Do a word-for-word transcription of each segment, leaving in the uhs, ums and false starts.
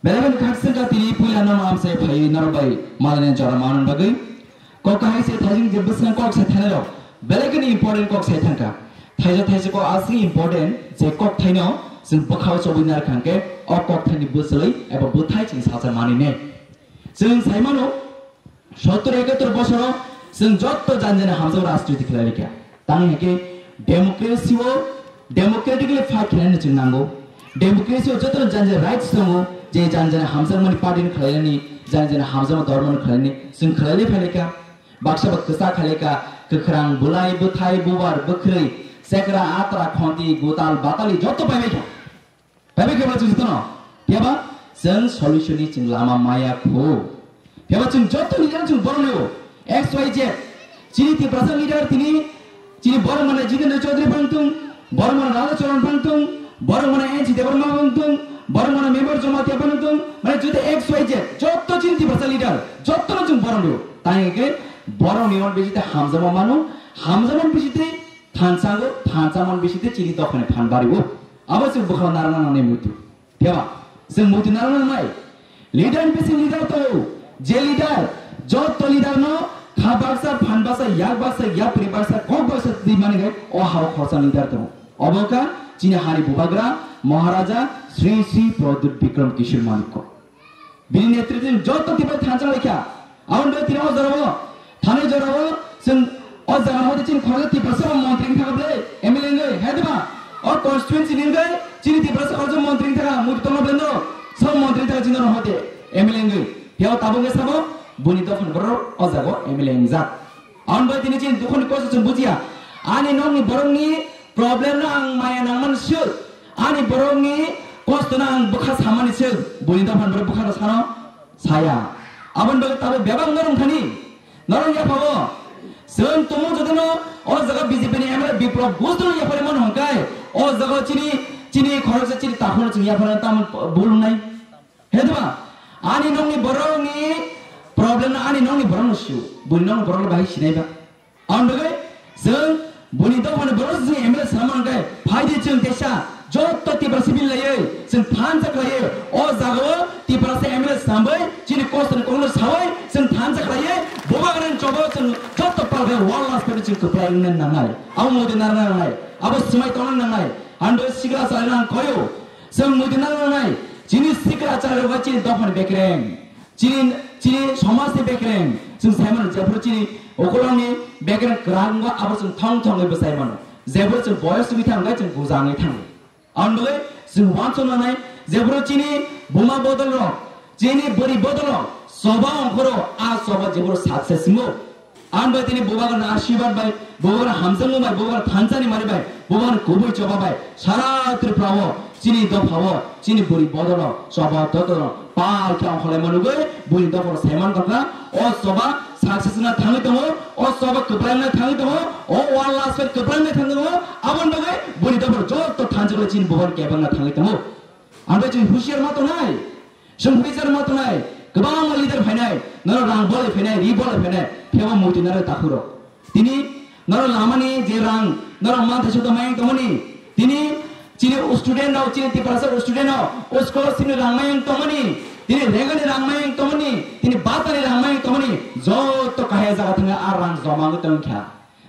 Belai kheno khakchangkha tini puila no amchai phaiwi norok bai malani jora manna bagwi. Kok kahai se thaijing je bwswng kok se thanai rok belai kheno important kok se thangkha. Thaisa thaisa kok asli important je kok thaino chwng bwkhao chobwi narwkha hwnkhe o kok thaini bwswlwi eba bwthai chwng sacha mani ne. Chwng sai mano, sottor ekattor bosoro chwng jotto jani jani hamjak rajniti khlai rikha. Tang hwnkhe democracy o democratically fight khlaina chwng nango. Democracy o joto jani jani rights tongo, je jani jani hamjakmani party ni khlainani, jani jani hamjakma dormo ni khlainani chwng khlailai phai rikha. Baksa ba kwchak khlaikha, kwkhrang, bwlai, bwthai, bubar, bwkhrwi, chekra, atra, khonti, gutal, batali joto paibaikha. Phaibai khe ba chwng jotono. Phiyaba chwng solution ni chwng lama maya kho. Phiyaba chwng joto ni jang chwng borok leo. X Y Z. Chini Tiprasa leader tini, chini borok mane Jitendra Chaudhary phang thung, borok mane Radha Charan phang thung, borok mane N C Debbarma phang thung, borok mane member Jamatia phang thung, mane joto X Y Z. Joto chini Tiprasa leader. Joto no chwng borok leo. Tai hwnkhe borok ni on bisite hamjama mano, hamjama bisite thansango, thansamon bisite chini dophani phan bario. Abo chwng bwkhao narwkna nangnai muitu. Phiyaba, chwng muitu narwkna nangnai. Leader ni bising leader tongo. Je leader, joto leader no kha baksa, phan baksa, yak baksa, yapri baksa, kok baksa twi mani gai o hao khorsa leader tongo. Obo wngkha chini hani bubagra Maharaja Sri Sri Pradyut Bikram Kishore Manikya. Bini netritwni joto Tipra thansa laikha. Aboni bagwi tini o jorao, thani jorao chwng o jaga hodi chini khoroksa Tiprasa bo montri wngkha ble, M L A wngwi, hai deba? O constituency ni wngwi chini Tiprasa khoroksa montri wngkha, muitu tongma ble no, sabo montri wngkha chini hodi M L A wngwi. Phiya o tabuk wngwi sabo, buini dophani borok o jaga o M L A wngjak. Aboni bagwi tini chini dukhoni kosto chwng bujiya. Ani nokni borokni problem no ang maya nangmani swk. Ani borokni kosto no ang bwkha samani swk. Buini dophani borok bwkha no sano saya. Aboni bagwi tabuk bebak norok thani. Norok yaphabo. Chwng tumung jotono o jaga B J P ni M L A Biplab Ghosh no yapharwi mano hwnkhe o jaga chini, chini khoroksa chini takhuk no chwng yapharwi tamo bul wngnai. He deba, ani nokni borokni problem no ani nokni borok no sio, buini nokni borok no bahai sinai ba. Aboni bagwi chwng buini dophani borok chwng M L A swnam mano khe, phai di chwng teisa joto Tipra civil laiwi chwng thansa khlaiwi o jagao Tiprasa M L A swnamwi chini kosto ni kokno sawi chwng thansa khlaiwi bubagrani chobo chwng joto palkhe wall last phaino chwng kwplai wngna nangnai. Abo modi narwkna nangnai. Abo swmai tongna nangnai. Aboni bagwi sikla chalina ang koyo. Chwng muitu nangnai, chini sikla chalirok bai chini dophani bekreng, chini, chini somajni bekreng, chwng saimano jephuru chini ukulokni bekreng kwrak wngkha, abo chwng thong thongwi bwsai mano, jephuru chwng boyos wngwi thang, hwnkhe chwng buja wngwi thango. Aboni bagwi chwng uansuknanai, jephuru chini buma bodolrok, chini bwrwi bodolrok, choba ongkhoro, a choba jephuru success wngo. Ang bai tini bubagrani ashirbad bai, bubagrani hamjakmung bai, bubagrani thansani mani bai, bubagrani kubui choba bai, sara Tripura o, chini dopha o, chini bwrwi bodolo, choba dotoro, pal khe ongkholai manugwi, buini dopha o saiman tongkha, o choba success wngna thangwi tongo, o choba kwplai wngna thangwi tongo, o wall last bai kwplai wngna thangwi tongo, aboni bagwi buini dopha o joto thansa bai chini bubagrani kebengna thangwi tongo. Ang bai chini husiar ma tongnai. Chwng huisar ma tongnai, kwbangma leader phainai, norok rang bolai phainai, ri bolai phainai, phiyaba muitu narwk takhurok. Tini norok lamani je rang, norok mantha sudo mayang tongmani, tini chini student rok, chini Tiprasa student rok, o scholarship ni rang mayang tongmani, tini regani rang mayang tongmani, tini batani rang mayang tongmani, joto kahaya jaga thangwi a rang joma wngwi tongkha.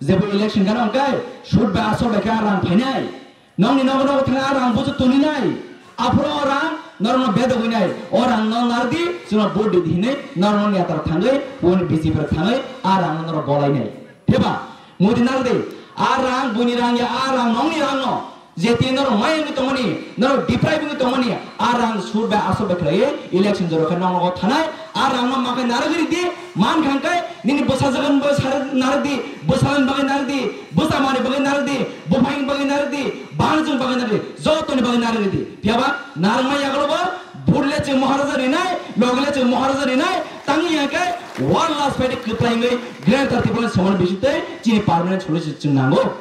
Jebo election gana hwnkhe sut bai aswk bai khe a rang phainai. Nokni nogo nogo thangwi a rang buchuk toninai. Aphuru o rang norokno bedogwi nai. O rang no nardi, chwngno vote di hinwi norokno netara thangwi, boni B J P rok thangwi a rang no norok bolainai. Theba, Modi nardi, a rang boni rang ya, a rang nokni rang no. Je tini norok mayangwi tongmani, norok deprive wngwi tongmani, a rang sut bai aswk bai khlaiwi election jora khe noknogo thanai, a rang no makai narwgwi ridi, man kha hwnkhe nini bwsajwkni bagwi narwgdi, bwsalani bagwi narwgdi, bwsamani bagwi narwgdi, buphaini bagwi narwgdi, bangjwkni bagwi narwgdi, jotoni bagwi narwgdi. Phiyaba narwkma yagulobo vote le chwng Maharaja rinai, logi le chwng Maharaja rinai, tangwi ya khe one last fight kwplai wngwi Greater Tipraland somani bisingtwi chini permanent solution chwng nango.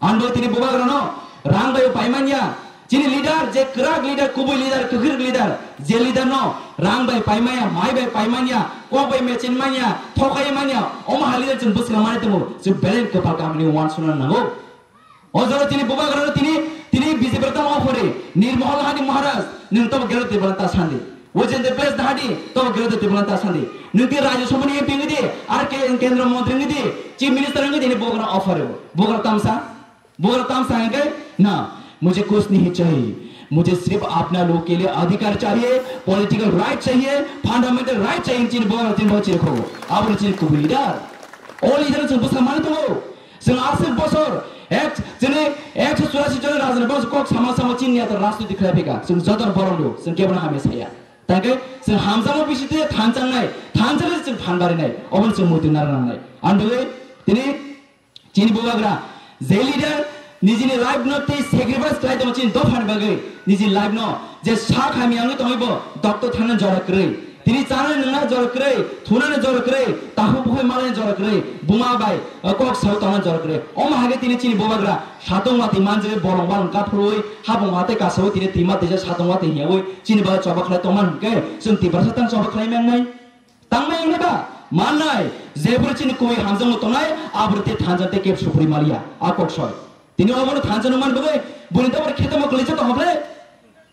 Ang bo tini bubagrano rang bai paimanya. Chini leader, je kwrak leader, kubui leader, kwkhwrwk leader, je leader no rang bai paimanya, mai bai paimanya, kok bai mechin manya, thokai manya, omo ha leader chwng bwswk mani tongo, chwng belai kwpal kahamni uansukna nango. O jora tini bubagrano tini, tini B J P rok tamo offer di, Nirmohol Hani Maharaj, nwng tamo gelo Tripura ta sandi. Within the place dahadi, to Greater Tipraland ta sandi. Nung ti Rajya Sabha ni M P ngi di, ar ke Kendra Mantri ngi di, Chief Minister ngi di, ni bogra offer bo. Bogra tamsa, bogra tamsa hai ke na. मुझे कुछ नहीं चाहिए, मुझे सिर्फ अपना लोग के लिए अधिकार चाहिए, पॉलिटिकल राइट चाहिए, फंडामेंटल राइट चाहिए, chini bogra tin bo chini khobo. Abo chini kubu leader. O leader chini busa mani to. Chwng aswk bosor, ek, chini ekso churasi jon rajani bosor kok sama sama chini neta rajniti khlai phika. Chwng joto borok do, chwng kebono hamya saya. Tangke chwng hamjakma bisingtwi thansangnai, thansangnai chwng phan barinai, obono chwng muitu nara nangnai. Ang bagwi tini chini bubagra je leader nijini life no tei sacrifice khlai tongo chini dophani bagwi, nijini life no je sak hamya wngwi tongwi bo doctor thangna jora kwrwi. Tini chanani nungna jora kwrwi, thunani jora kwrwi, takhuk bukhai malani jora kwrwi, buma bai, eh, kok sao tongna jora kwrwi. Omo hai khe tini chini bubagra satung watwi manjagwi bolong balong kaphurwi, habung watwi kasawi tini twima twijak satung watwi hiyawi chini bagwi choba khlai tongma hwnkhe chwng Tiprasa tang choba khlai mangnai? Tangma wngkha ba? Mannai, jebwrwi chini kubui hamjakmung tongnai, aborwi tei thansa tei kebo supri maliya, a kok soi. Tini obono thansa nung man bagwi, buini tobor khetamo kwlwisa tongkha ble?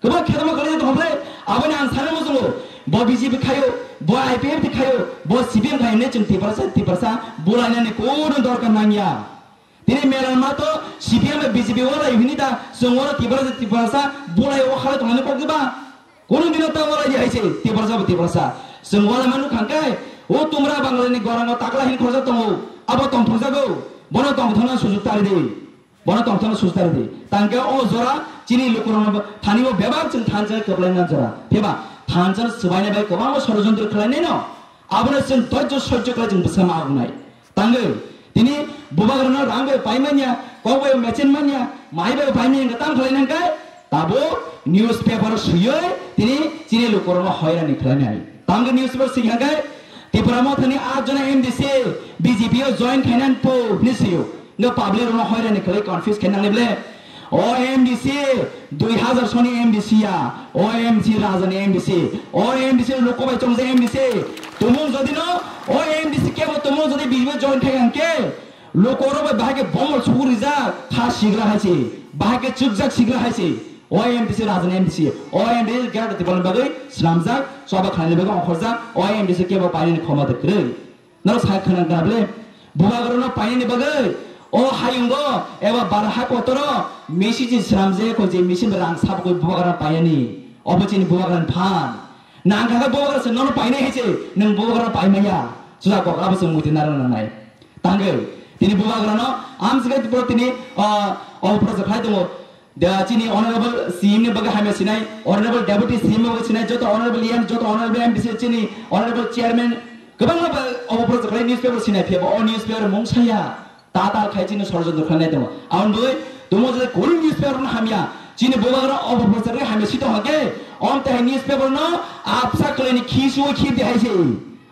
Kwbang khetamo kwlwisa tongkha ble? Aboni ang sana muchungo, bo B J P khaio, bo I P F T khaio, bo C P M khaio, hwnwi chwng Tiprasa, Tiprasa bulainani kunu dorkar nangya. Tini melarma to C P M bai B J P walai hini da, chwng oro Tiprasa, Tiprasa bulai o khalai tongmani kok diba? Kunu dino ta walai di hai se, Tiprasa bo Tiprasa. Chwng walai manu khangkai, o tumra Bangalani gorango takla hin khorja tongo, abo tongthokjago, bono tongthokna sujuk tari di. Bono tongthokna sujuk tari di. Tangke o jora chini lukurokno thani o bebak chwng thansa kwplai na jora. Phiba thansa swbaina bai kwbangma sorojontro khlainai no. Abono chwng dhorjo sojjo khlai chwng bwsa ma agunai. Tangwi, tini bubagrano rang bai pai manya, kok bai mechin manya, mai bai pai manya, tam khlai nang kai? Tabo newspaper suyoi tini chini lukurokno hoirani khlai nai. Tamge newspaper sing hang kai? Tipra Mothani aat jona M D C B J P o join khainan po hini suyo. Nga public rokno hoirani khlai confuse khainang ni ble. O M D C, dui hazar soni M D C ya, O M C rajani M D C, O M D C loko bai chongjak M D C, tumung jodi no, O M D C kebo tumung jodi B J P join khai hwnkhe, loko rok bai bahai khe bomol sukur rijak, kha sigra hai se, bahai khe chukjak sigra hai se, O M D C rajani M D C, O M D C Greater Tipraland bagwi swnamjak, choba khlaini bagwi ongkhorjak, O M D C kebo painani khomata kwrwi. Norok sai khwnang kha ble? Bubagrano painani bagwi o hayungo eba bara ha kotoro machine se swnamjak, o je machine bai rang sabogwi bubagrano painani. Obo chini bubagrani phan. Nang kha khe bubagra se nono painai hai se, nwng bubagrano paimaya. Suja kok abo se muitu narwk nangnai. Tangwi tini bubagrano amswk tini, ah, o project khai tongo. Da chini honorable C M ni bagwi hamya sinai, honorable deputy C M ni bagwi sinai, joto honorable E M, joto honorable M D C, chini honorable chairman, kwbangma ba obo project khlai newspaper sinai phiya ba o newspaper mung saya, ta ta khai chini sorojontro khlainai tongo. Aboni bagwi tumo je kunu newspaper no hamya, chini bubagra obo project khlai hamya sito hake, om te hai newspaper no apsa khlaini khisu khip de hai se.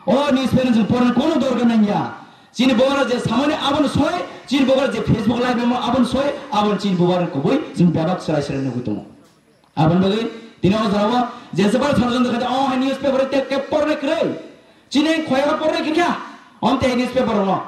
O newspaper jung porna kono dorkar nangya. Chini bubagra je samani aboni soi, chini bubagra je Facebook live rimo aboni soi, aboni chini bubagra kubui chini bebak serai serai nugui tongo. Aboni bagwi tini o jorao je sebal sorojontro khaja o hai newspaper te ke porna kwrwi. Chini khoya porna kikya. Om te newspaper no.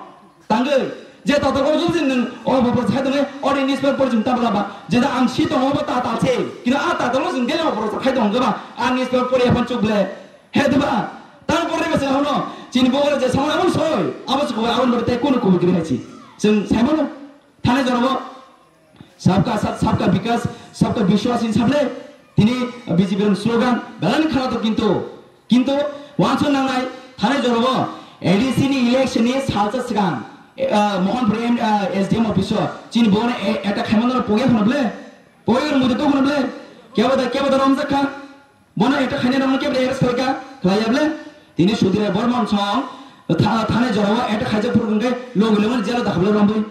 Tangwi je tatal ko jung jin nung o bubagra sai tongo o newspaper por jung tabla ba. Je da ang si tongo ba tatal se. Kino a tatal ko jung dele o bubagra khai tongo ba. A newspaper por ya phan chuk ble. He diba? Tarpore bese hono chini bubagra je samani aboni soi, abo se kubai aboni bagwi tei kunu kubui kwrwi hai si. Chwng saimano thani jorabo sabka sath, sabka bikas, sabka bishwas hin sable tini B J P ni slogan belani khana to kintu, kintu wansuk nangnai thani jorabo A D C ni election ni salsa swkang, eh, Mohanpur M, eh, S D M office o chini bubagra e-, attack khaimano pogya hono ble, pogya hono muitu to hono ble, kebo da, kebo da romjak kha. Bono attack khainai rokno kebo arrest khlaika, khlaiya ble? Tini Sudhir Rai Barman song tha-, thani jorao attack khaijak phuru hwnkhe logi logi jail o dakhal rwmwi.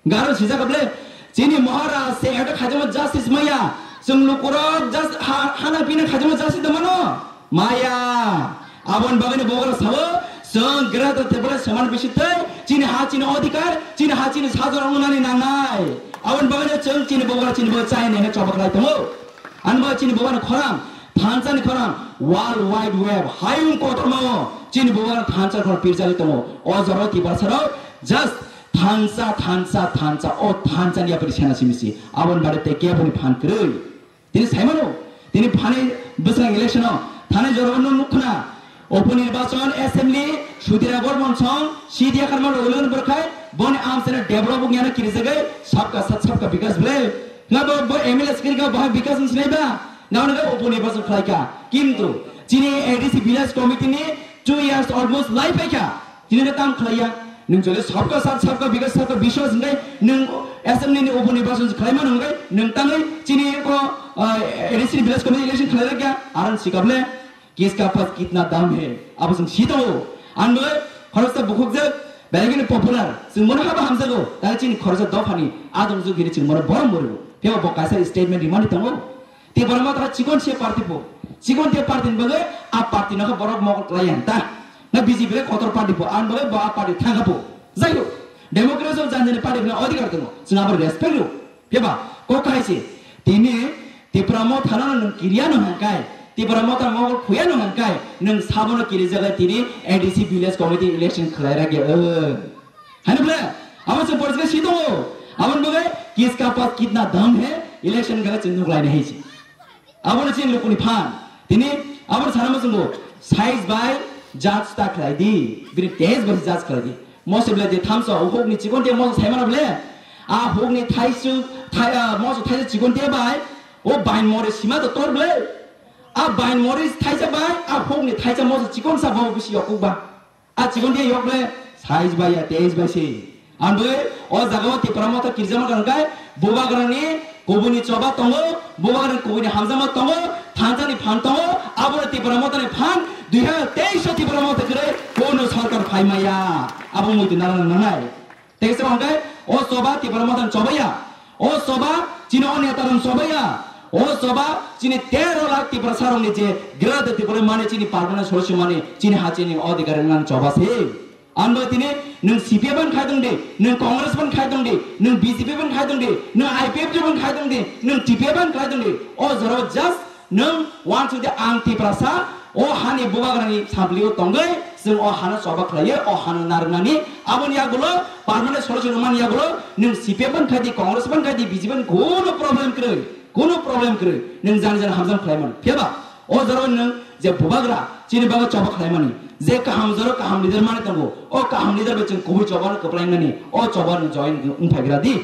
Garo sijak ble? Chini Maharaj se attack khaijakma justice maya. Chwng lukurok just ha-, hana pina khaijakma justice da mano? Maya. Aboni bagwino bubagra sao, chwng Greater Tipraland samani bisingtwi chini ha chini odhikar, chini ha chini sajwk rok nani nangnai. Aboni bagwino chwng chini bubagra chini bagwi chayani hwnwi choba khlai tongo. Ani bo chini bubagrani khorang, thansa ni khorang, World Wide Web, hayung kotorma o chini bubagrani thansa khorang pirjali tongo. O jorao Tiprasa rok just thansa, thansa, thansa, o thansa ni yapri sena simi si. Aboni bagwi tei kebo ni phan kwrwi. Tini saimano, tini phani bwswk election o Thani jorao no nukha na, upo nirbachon assembly, Sudhir Agor Monsong, C D A Karma Rogulun Borkhai, boni amsene develop wngya na kirijagai, sabka sat sabka bikas ble. Nga bo, bo M L A screen ka bahai bikas ni sinai ba, nga wngkha upo nirbachon khlaika. Kintu, chini A D C village committee ni two years almost life paika. Tini no kam khlaiya. Nwng jole sabka sat sabka bikas sabka biswas hwngai nwng assembly ni upo nirbachon khlaima hwngai nwng tangwi chini ko, ah, A D C ni village committee election khlai rakya aran sikable kiska pas kitna dam he abo sing sito anbo khoroksa bukhukjak belagini popular sing mono haba hamjago tang chini khoroksa dophani adong jug hini sing mono borom boribo. Tebo bo kaisa statement rimani tongo. Tipra Motha chikon se party po. Chikon te party ni bagwi a party no khe borok mokol khlai yang ta. Na B J P le kotor party po. An bagwi bo a party thangkha po. Jai ho. Democracy o janjani party no adhikar tongo. Chwng abo respect rw. Phiya ba kok hai se. Tini Tipra Motha no nwng kiriya no hangkai. Tipra Motha mokol khuya no hangkai. Nwng sabono kiri jaga tini A D C village committee election khlai rakya. Hani bole, abo se porjga si tongo. Aboni bagwi kiska pas kitna dam he election gala chwng nuk laina hai si. Abo ni chini lukuni phan. Tini abo ni sana musungo size by judge ta khlai di. Bini test by judge khlai di. Mose bole je thamsa o huk ni chikon te mose sai mana bole. A huk ni thaisu thai, ah, mose thaisa chikon te bai. O bain more sima to tor bole. A bain more thaisa bai, a huk ni thaisa mose chikon sa bo bisi yokuk ba. A chikon dia yok le, size bai ya, test bai se. Ang bwe, o jaga o Tipra Motha kirjama kang kai, bubagrani kubuni choba tongo, bubagrani kubuni hamjama tongo, thansa ni phan tongo, abo Tipra Motha ni phan, dui hajar teis o Tipra Motha kre, kono sarkar phai maya. Abo muitu nana nanai. Tei se hwnkhe o choba Tipra Motha ni chobaiya. O choba chini o neta rok chobaiya. O choba chini tero lakh Tiprasa rok ni je Greater Tripura mani chini permanent solution mani chini ha chini odhikar nang choba se. Ang bo tini nwng C P M ban khai tong di, nwng Congress ban khai tong di, nwng B J P ban khai tong di, nwng I P F T ban khai tong di, nwng T P F ban khai tong di. O jora just Nwng uansuk di ang Tiprasa, o hani bubagrani samplio tongwi, chwng o hano choba khlaiwi, o hano narwknani, aboni yagulo permanent solution rwmani yagulo, nwng C P M ban khai di, Congress ban khai di, B J P ban, kuno problem kwrwi, kuno problem kwrwi, nwng jani jani hamjam khlai mano. Phiya ba, o jora nwng je bubagra, chini bagwi choba khlai mani, je kaham jora kaham leader mani tongo, o kaham leader bai chwng kubui choba no kwplai mani, o choba no join wng phai gra di.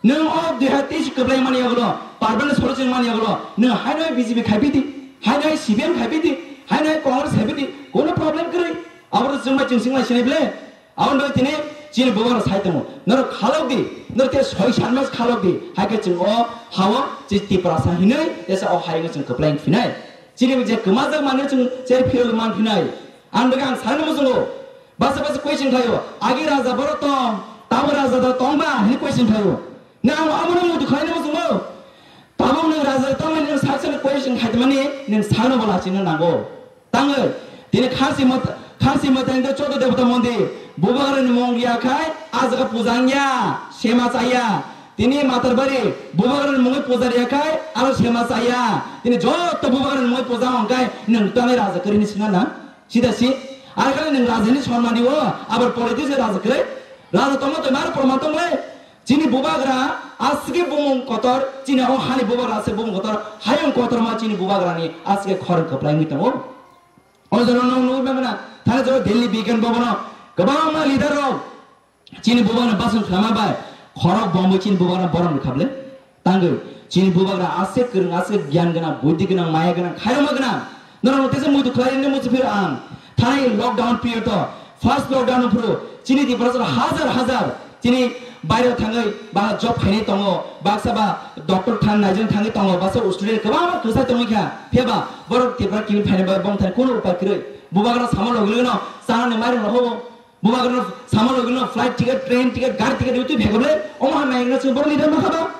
Nwng o dui hajar teis kwplai mani yagulo, permanent solution mani yagulo, nwng haino B J P khai phi di, haino C P M khai phi di, haino Congress khai phi di, kuno problem kwrwi. Abo to chwng bai chwng singlai sinai ble. Aboni bagwi tini chini bubagra sai tongo. Norok khalok di, norok te soi san mas khalok di. Hai khe chwng o hao chwng Tiprasa hinwi tesa o hayung chwng kwplai wng phinai. Chini je kwmajak manwi chwng cher phirogwi man phinai. Ang bagwi ang sanani muchungo. Basa basa question khlaio. Agi raja borok tong, tabo raja da tong ba? Hwnwi question khlaio. Nang amo no muitu khlaina muchungo. Tabuk nwng raja tongmani nwng sak sak question khaitmani nwng sakno bo lachina nango. Tangwi tini Kharsi Mot-, Kharsi Motani do Chodo Debota Mondir, bubagrani mung riya khai a jaga puja wngya, sema chaya. Tini Matarbari bubagrani mungwi puja riya khai aro sema chaya. Tini joto bubagrani mungwi puja wng khai nwng tangwi raja kwrwini sina na? Sida si, ar kale nwng rajani sonmani o, abar politics raja kwrwi. Raja tongma tongma aro proman tonglai. Chini bubagra aswkhe bumung kotor, chini o hani bubagra aswk bumung kotor, hayung kotorma chini bubagrani aswkhe khorang kwplai wngwi tongo. O jora nwng nugwi mangna, thani jora Delhi Bigyan Bhavan o kwbangma leader rok chini bubagra basong khlama bai khorok bomwi chini bubagra borom rwkha ble. Tangwi chini bubagra aswk kwrwng, aswk gyan gwnang, buddhi gwnang, maya gwnang, khairokma gwnang. Norok tesa muitu khlairwni muchung phiro ang. Thani lockdown period o, first lockdown phuru chini Tiprasa hajar hajar chini baire thangwi ba job khainai tongo, baksa ba doctor thang naijwng thangwi tongo, baksa student kwbangma kwchai tongwi kha. Phiya ba borok Tripura kibil phainai ba bongthani kuno upai kwrwi. Bubagra samo logilogino chanani mairung rok hobo. Bubagrano samo logilogino flight ticket, train ticket, gari ticket rwtwi phegable. Omo hai mairungno chwng borok leader mankha ba?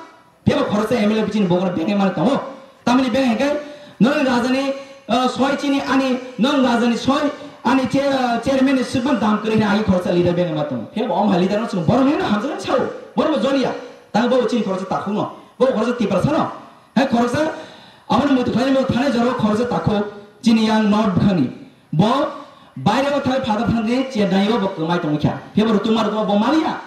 Tebo khoroksa M L A chini bubagra bengwi mani tongo. Tamni beng hwnkhe noni rajani, ah, soi chini ani, non rajani soi ani che-, ah, chairman ni swkang dam kwrwi hwnwi agi khoroksa leader bengwi ma tongo. Phiya bo omo hai leader no chwng borok hwnwi hamjaknai sao. Borok bo joliya. Tang bo chini khoroksa takhuk no. Bo khoroksa Tiprasa no. Hai khoroksa aboni muitu khlaini bo thani jora khoroksa takhuk chini yang North bwkhani. Bo baire o thai phatar thangwi Chennai o bo kwmai tongwi kha. Phiya bo rutuma rutuma bo maliya.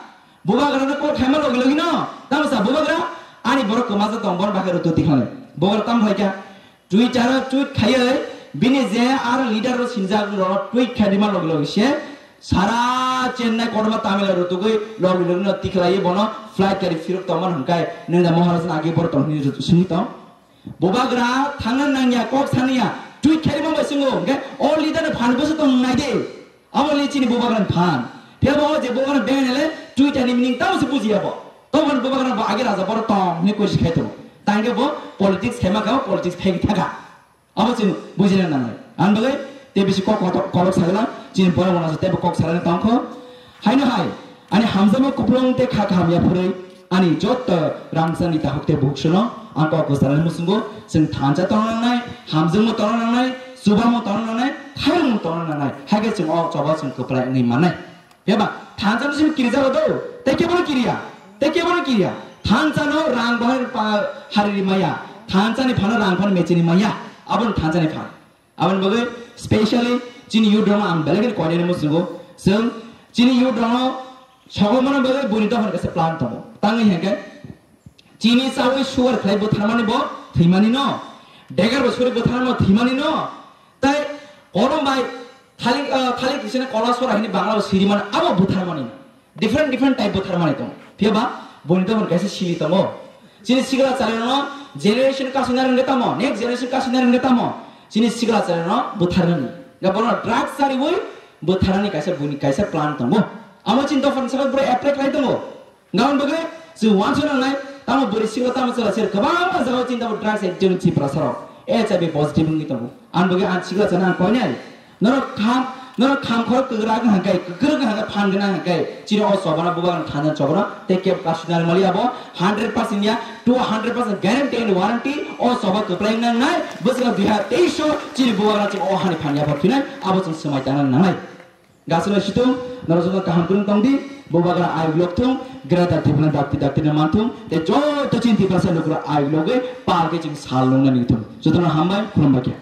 Bubagra no kok khaima logi logi no. Tamo sa bubagra ani borok kwmajak tong bon bagwi rutu tikhane. Bubagra tam khlai kha. Twitter o tweet khaiwi Bini je ar leader rok sinjak rok tweet khaima logi logi se sara Chennai kotorma Tamil Nadu tugui logi logi no tikhlai bono flight gari phirok tongma hwnkhai nung da Maharaj na agi bor tong hinwi sini tong. Bubagra thangna nangya kok saniya tweet khaima bai singo hwnkhe o leader no phan boso tong nai de. Abo le chini bubagra phan. Phiya bo je bubagra beng hele tweet ani meaning tamo se bujiya bo. Tobon bubagra bo agi raja bor tong hinwi koisi khai tongo. Tangke bo politics khaima kha politics khai thaka. Abo chwng bujina nangnai. Ang bagwi tei bisi kok kotor-, kolok sagla, chini borok rok teibo kok salani tongkho. Haino hai, ani hamjakma kupulung tei kha kaham yaphurwi, ani jotto rangchakni tahuk tei buhuk suno ang kok salani muchungo, chwng thansa tongna nangnai, hamjakma tongna nangnai, chubamo tongna nangnai, khairokma tongna nangnai. Haikhe chwng o choba chwng kwplai wngwi mannai. Phiya ba, thansa no simi kiri jago do, tei kebo no kiriya, tei kebo no kiriya. Thansa no rang bahai pa hari ri maya, thansa ni phano rang phano mechini maya, abo no thansa ni phan. Abo ni bagwi specially chini youth rok ang belai khe koinani muchungo, chwng chini youth rok no sogomano bagwi buni dophani kaisa plan tongo. Tangwi hwnkhe, chini chawi sugar khlai bwtharmani bo thwimani no, degar bo suri bwtharmani bo thwimani no, tai kolom bai thalik, ah, thalik tisane kola sora hini Bangla bo sirimani abo bwtharmani. Different, different type bwtharmani tongo. Phiya ba boni dophani kaisa sili tongo. Chini sikla chali no generation kasina rwngkhe tamo, next generation kasina rwngkhe tamo. Chini sikla chali no bwtharnani. Ga bono drugs chariwi bwtharnani kaisa buni kaisa plan tongo. Amo chini dophani saka bwrwi apply khlai tongo. Gabon bagwi chwng uansuk nangnai, tamo bwrwi sikla tamo chwla ser kwbangma jagao chini tamo drugs addict wng Tiprasa rok. H I V positive wngwi tongo. Ang bagwi ang sikla chana ang koinai. Norok kham, norok kham khorok kwkrak wng hangkai, kwkrak wng hangkai, phan gwnang hangkai. Chini o chobana bubagra thansa chobana tei kebo kasina mali abo hundred percent ya, two hundred percent guarantee and warranty o choba kwplai nangnai. Bwswk dui hajar teis o chini bubagra chini o hani phan yapha phinai, abo chwng swmai tangna nangnai. Gasino situng, norok joto kaham kwrwng tong di, bubagra ayuk lok thung, Greater Tipraland dakti dakti no man thung, tei joto chini Tiprasa lukurok ayuk logwi pal khe chwng sal nungna nini thung. Jotono hambai, khulumbai khe.